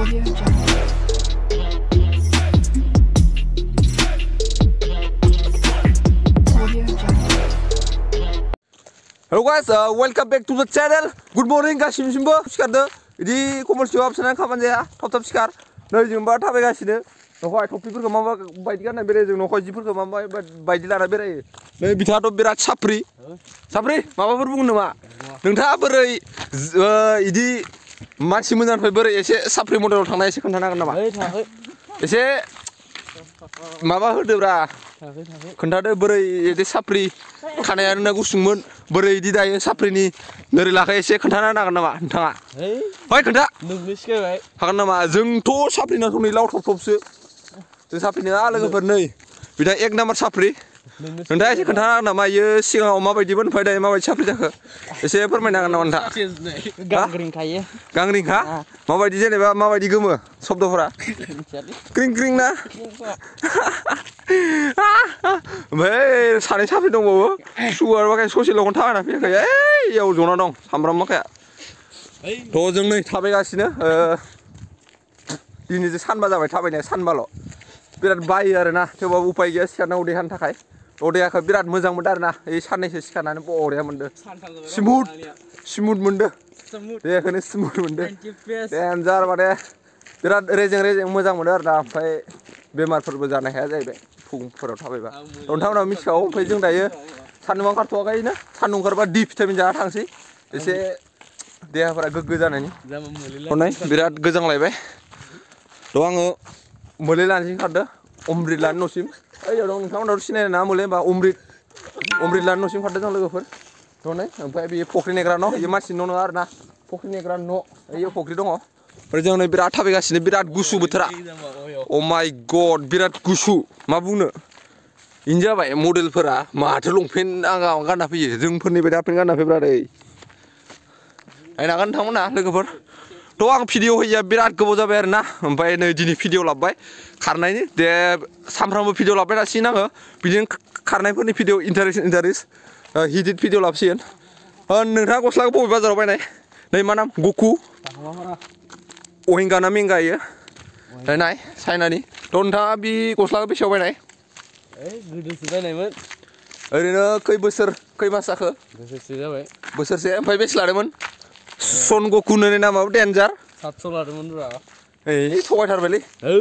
Hello guys, welcome back to the channel. Good morning गासिमबो सिखारदो इदि कमर्सियेल हाबसनानै खामानि जाया थाब सिखार नै जोंबा थाबायगासिनो नखय टपिफोरखौ मा बायदि गानना बेरायो जों नखय जिफोरखौ मा बायदि लाना बेरायो नै बिथाङाथ' बिराद साफ्रि माबाफोर बुंनो नामा नोंथाङा बोरै इदि मानसि मोजांनिफ्राय बोरै एसे साफ्रि मडेलाव थांना एसे खोन्थानो हागोन नामा एसे माबा होदोब्रा खोन्थादो बोरै इदि साफ्रि खानायानो गुसुंमोन बोरै इदि दायो साफ्रिनि नोरै लाखाय एसे खोन्थानो हागोन नामा नोंथाङा फै खोन्था नोंनो सिखायबाय हागोन नामा जोंथ' साफ्रिनाथ' नै लावथबथबसो जों साफ्रिना लोगोफोर नै बिदा एक नाम्बार साफ्रि नोंथाङा एसे खोन्थानो हागोन नामा इयो सिगाङाव माबायदिमोन ओमफ्राय दायो माबायदि साफ्रि जाखो एसे फोरमायनो हागोन नामा नोंथाङा गांग्रिंखायो गांग्रिंखा माबायदि जेनेबा माबायदि गोमो शब्दफोरा क्रिं क्रिं ना ओमफ्राय सानै साफ्रि दंबावो सुगार बाखाय ससेल' थाबायना फैयाखै इयाव जना दं सामब्राम माखाया थ' जों नै थाबायगासिनो दिनैसो सानबा जाबाय थाबायनाया सानबाल' बिराद बायो आरोना थेवबाबो उपाय गैया सिखारनांगौ देहानि थाखाय देहाखौ बिराद मोजां मोनदों आरोना ओइ साननैसो सिखारनानै बरिया मोनदों स्मुथ मोनदों देहाखौनो स्मुथ मोनदों देन्जार माने बिराद रेजें मोजां मोनो आरोना ओमफ्राय बेमारफोरबो जानो हाया जाहैबाय फुंफोराव थाबायबा नोंथांमोनहा मिथिखागौ ओमफ्राय जों दायो सान्दुं ओंखारथ'वाखैनो सान्दुं ओंखारबा डि भिटामिन जाना थांसै एसे देहाफोरा गोग्गो जानायनि हनै बिराद गोजांलायबाय थ' आङो मोले लानोसै ओंखारदों अमृत लानो न'सिम ओइयाव दं नोंथांमोनाव सिनायनाय ना मोले होमबा अमृत लानो न'सिम ओंखारदों जों लोगोफोर थ' नै ओमफ्राय बेयो फख्रि नेग्रा न' बेयो मानसिनि न' नङा आरोना फख्रि नेग्रा न' ओइयाव फख्रि दङ ओमफ्राय जों नै बिराद थाबायगासिनो बिराद गुसु बोथोरा अ माय गड बिराद गुसु मा बुंनो इनो जाबाय मडेलफोरा माथो लंपेन्ट आं गानना फैयो जोंफोरनि बायदि हाफपेन्ट गानना फैब्रा दै नायनो हागोन नोंथांमोना लोगोफोर थ' आं भिडिअ होयैया बिराद गोबाव जाबाय आरोना ओमफ्राय नै दिनै भिडिअ लाबोबाय खारनायनि दे सानफ्रामबो भिडिअ लाबोबाय थासिगोन आङो बिदिनो खारनायफोरनि भिडिअ इन्टारेस्ट हिट भिडिअ लाबोसिगोन नोंथाङा गस्लाखौ बबे बाजाराव बायनाय नै मा नाम गकु अहिंगा ना मेंगा इयो नाय चाइनानि थ' नोंथाङा बे गस्लाखौ बेसेयाव बायनाय गोदोसो बायनायमोन ओरैनो खै बोसोर खै मास जाखो बोसोरसे जाबाय बोसोरसे ओमफ्राय बेसे लादोंमोन सन गकुनि नामाबो डेन्जार 700 लादोंमोन रा ओइ थगायथारबायलै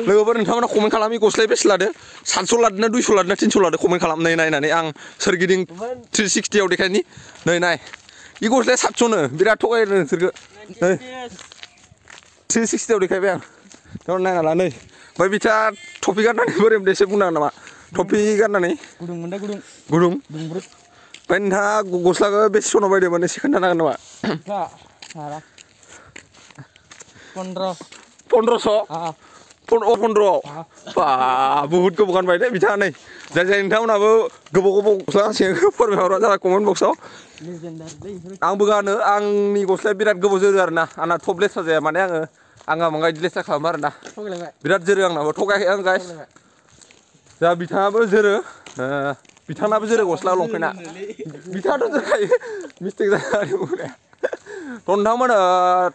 लोगोफोर नोंथांमोना कमेन्ट खालामि गस्लाया बेसे लादो 700 लादोंना 200 लादोंना 300 लादो कमेन्ट खालामनाय नायनानै आं सोरगिदिं 360 आव देखायनि नै नाय इ गस्लाया 700 नो बिराद थगायदों नोंसोरखौ नै 360 आव देखायबाय आं थ' नायना ला नै ओमफ्राय बिथा टपि गाननानै बोरै मोनदों एसे बुंनांगोन नामा टपि गाननानै गुदुं मोनदा गुदुं ओमफ्राय नोंथाङा गस्लाखौ बेसे सनाव बायदोंमोन एसे खोन्थानो हागोन नामा 1500 बा बुहुत गोबाव गानबाय दे बिथाङा नै जाय नोंथांमोनाबो गोबाव गस्ला गांसे फोरमायहरबानो जाबाय कमेन्ट बक्सआव आंबो गानो आंनि गस्लाया बिराद गोबाव जोरो आरोना आंना थब लेथ्रा जाया माने आंहा बाङाय लेथ्रा खालामो आरोना बिराद जोरो आंनाबो थगायाखै आं गाइस दा बिथाङाबो जोरो बिथाङाबो जोरो गस्ला लंपेन्टआ बिथाङाथ' जोरखायो मिस्टेक जानानै बुंनाया थ' नोंथांमोन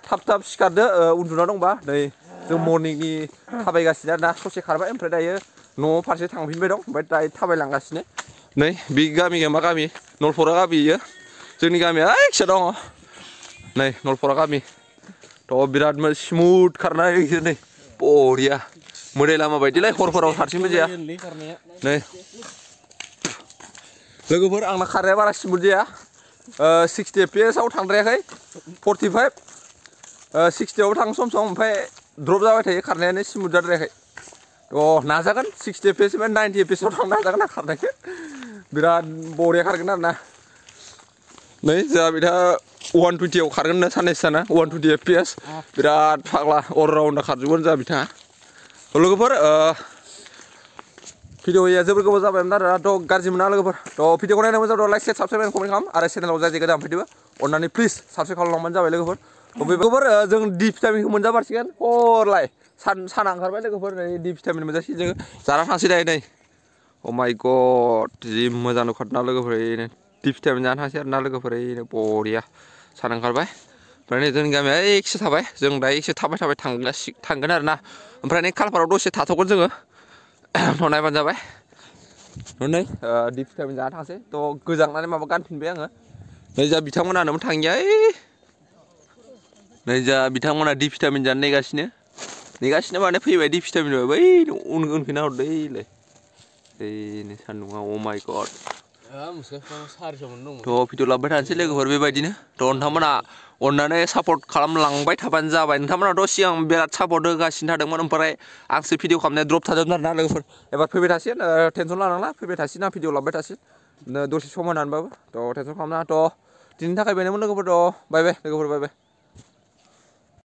थाब सिखारदो उन्दुना दंबा नै जों मर्निंनि थाबायगासिनो आरोना ससे खारबाय ओमफ्राय दायो न' फारसे थांफिनबाय दं ओमफ्राय दायो थाबायलांगासिनो नै बे गामिया मा गामि नलपरा गामि इयो जोंनि गामिया फिसा दङ नै नलपरा गामि थ' बिराद स्मुथ खारनाय नै बरिया मोदाय लामा बायदिलाय हरफोराव हारसिंबो जाया नै लोगोफोर आंना खारनाया बारा स्मुथ जाया 60 FPS आव थांद्रायाखै 45 60 आव थाङो सम ओमफ्राय द्रप जाबाय थायो खारनायानो स्मुथ जाद्रायाखै थ' नाजागोन 60 FPS एबा 90 FPS आव थांनो नाजागोन आं खारनायखौ बिराद बरिया खारगोन आरोना नै जोंहा बिदा 120 आव खारगोन ना साननैसो साना 120 FPS बिराद फाग्ला अलराउन्डार खारजोबगोन जोंहा बिथाङा लोगोफोर भिडिअया जोबोर गोबाव जाबायमोन आरो थ' गाज्रि मोना लोगोफोर थ' भिडिअखौ नायनो मोजां लाइक शेयार साबसक्राइब कमेन्ट खालाम आरो चेनेलाव जाय गोदान फैदोंबा अन्नानै प्लिज साबसक्राइब खालामलांबानो जाबाय लोगोफोर लोगोफोर जों डि भिटामिनखौ मोनजाबारसिगोन हरलाय साना ओंखारबाय लोगोफोर डि भिटामिन मोनजासिगोन जोङो जाना थांसै दायो नै अ माय गड जि मोजां नुखादोंना लोगोफोर डि भिटामिन जानो थांसै आरोना लोगोफोर बरिया सान ओंखारबाय ओमफ्राय नै जोंनि गामिया एकसे थाबाय जों दा एकसे थाबाय थांगोन आरो ना ओमफ्राय नै खालपाराव दसे थाथ'गोन जोङो उनाव नायबानो जाबाय नै डि भिटामिन जाना थांसै थ' गोजांनानै माबा गानफिनबाय आङो नै जा बिथांमोनानोमोन थाङिया नै जा बिथांमोना डि भिटामिन जानो नेगासिनो माने फैबाय डि भिटामिन बै उनखै नाहरदोलै नै सान्दुङा अ माइ गड थ' भिडिअ लाबोबाय थानोसै लोगोफोर बेबायदिनो थ' नोंथांमोना अननानै सापर्ट खालामलांबाय थाबानो जाबाय नोंथांमोनाथ' सिगां बिराद सापर्ट होगासिनो थादोंमोन ओमफ्राय आंसो भिडिअ खालामनाया द्रप थादोंमोन आरोना लोगोफोर एबार फैबाय थासिगोन टेनसन लानांला फैबाय थासिगोन आं भिडिअ लाबोबाय थासिगोन दसे सम होनानैबाबो थ' टेनसन खालामनाङा थ' दिनैनि थाखाय बेनोमोन लोगोफोर थ' बाय बाय लोगोफोर बाय बाय